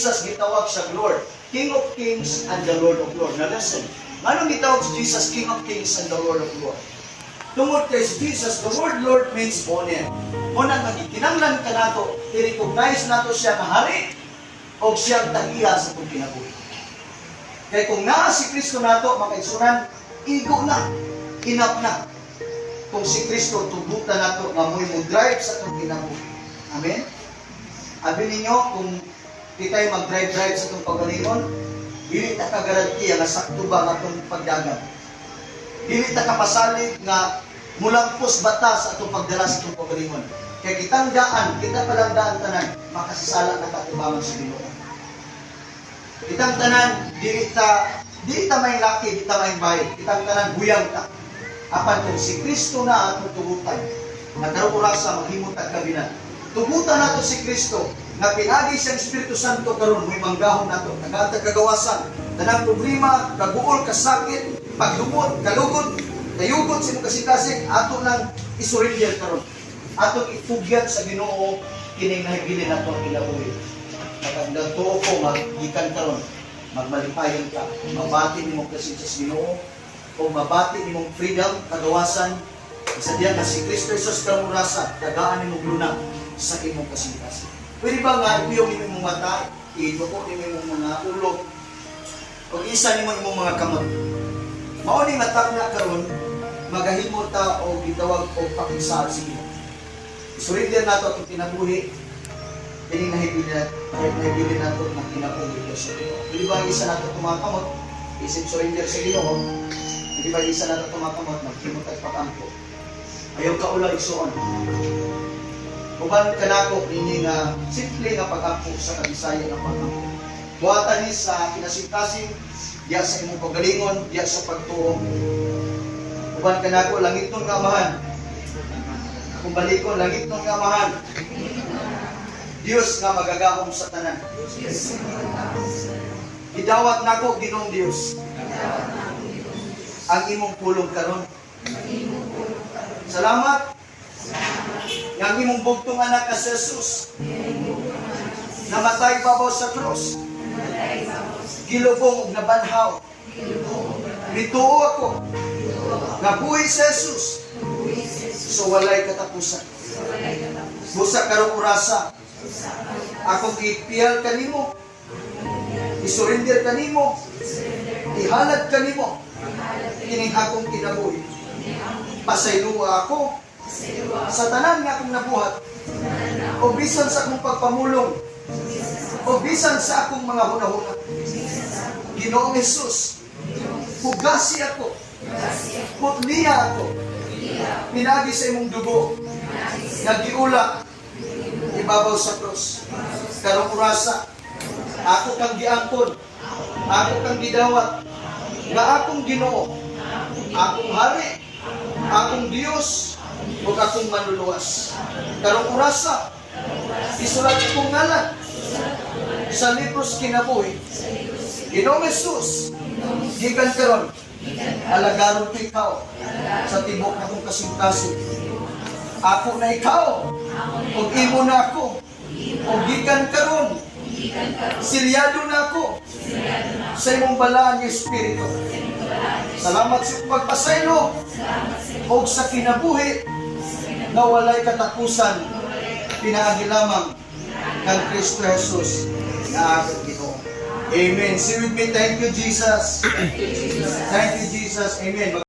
Jesus gitawag siya Lord? King of Kings and the Lord of Lords. Now listen, nganong gitawag si Jesus King of Kings and the Lord of Lords? Tungod kay si Jesus, the word Lord means owner. Mao na nga gikinahanglan kanato, i-recognize nato siya nga hari o siyang tag-iya sa atong kinabuhi. Kaya kung naa si Kristo nato, mga kaigsuonan, igo na, enough na. Kung si Kristo tugutan nato nga mo'y mo drive sa atong kinabuhi. Amen? Abi ninyo, kung kita'y mag-drive-drive sa atong pagalingon, dili ta kagarantiya nga sakto ba ang atong pagdagan. Dili ta kapasalig nga mulampos bata sa atong pagdala sa atong pagalingon. Kaya kitang daan, kita palang daan tanan, makasasala na katibangan sa Ginoo. Kitang tanan, dili ta may laki, dili ta may bahay. Kitang tanan, buyang ta. Apan kung si Kristo na atong tugutan, na karong orasa maghimo tag kabinan. Tugutan nato si Kristo, nga pinagi siyang Espiritu Santo karon mo'y manggahom nato, tagaan tag kagawasan, tanang problema, kaguol, kasakit, paglumot, kalugod, kayugot sa imong kasing-kasing, ato nang isurrender karon. Atong itugyan sa Ginoo kining nahibilin nato ang kinabuhi. Nagtuo ko magikan karon, magmalipayon ka, mabati nimong presensya sa Ginoo, o mabati nimong freedom, kagawasan, isa diyan nga si Kristo Jesus karong orasa, tagaan nimong luna sa imong kasing-kasing. Pwede ba nga ipiyong imong mata, iduko nimo imong mga ulo, o isa nimo imong mga kamot? Mao ni matag na karon, magahimo ta o gitawag og pakigsaad sa Ginoo. Isurrender nato atong kinabuhi, kining nahibili nato na kinabuhi sa Ginoo. Pwede ba isa nato itong mga kamot, isip surrender sa Ginoo? Pwede ba isa nato itong mga kamot, maghimo tag pakampo? Ayaw kaula, igsuon. Uban kanako nini nga simple nga pag-ampo sa Kabisaya nga pag-ampo. Buhatan ni sa kinasingkasing, diya sa imong pagalingon, diya sa pagtuo. Uban kanako, langitnon nga Amahan. Kung balikon, langitnon nga Amahan. Dios nga magagahom sa tanan. Gidawat nako, Ginoong Dios, ang imong pulong karon. Salamat nga ang imong bugtong anak nga si Jesus namatay babaw sa krus. Gilubong ug nabanhaw. Mituo ako nga buhi si Jesus so walay katapusan. Busa karong orasa, akong ipiyal kanimo, isurrender kanimo, ihalad kanimo kining akong kinabuhi. Pasayloa ako sa tanan nga akong nabuhat o bisan sa akong pagpamulong o bisan sa akong mga hunahuna. Ginoong Jesus, hugasi ako, putliha ako, pinagi sa imong dugo, nagiula, ibabaw sa krus. Karong orasa, ako kang giangkon, ako kang gidawat, nga akong Ginoo, akong hari, akong Dios, ug akong manluluwas. Karong orasa, isulat akong ngalan sa libros kinabuhi. Ginoong Jesus, gikan karon, alagaron ko ikaw sa tibok nakong kasing-kasing. Ako na ikaw, ug imo na ako, ug gikan karon, silyado na ako sa imong balaan nga Espiritu. Salamat sa imong pagpasaylo ug sa kinabuhi na walay katapusan pinaagi lamang kang Kristo Jesus na akong Ginoo. Amen. Say with me, thank you, Jesus. Thank you, Jesus. Amen.